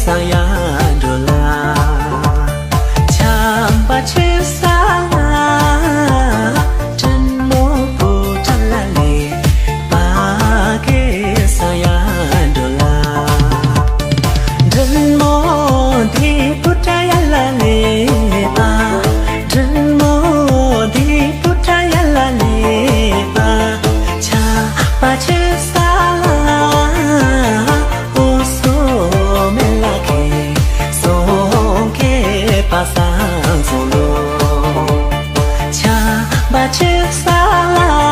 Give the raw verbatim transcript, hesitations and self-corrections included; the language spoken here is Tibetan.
ས་ཡ་འགྲོ་ལ། ཆམ་པ་ཆེ་ས་ལ། དྲིན་མོ་བུ་ཁྲ་ལ་ལེ་པ་གེ་ས་ཡ་འགྲོ་ལ། དྲིན་མོ་དེ་བུ་ཁྲ་ཡ་ལ་ལེ་པ། དྲིན་མོ་དེ་བུ་ཁྲ་ཡ་ལ་ལེ་པ། ཆ་པ་ཆེ་ས་ལ། ཨོ་སོ་མེ་ལ་ཁེ་སོང་ཁེ་པ་སང་སོང་ལོ། ཆ་པ་ཆེ་ས་ལ།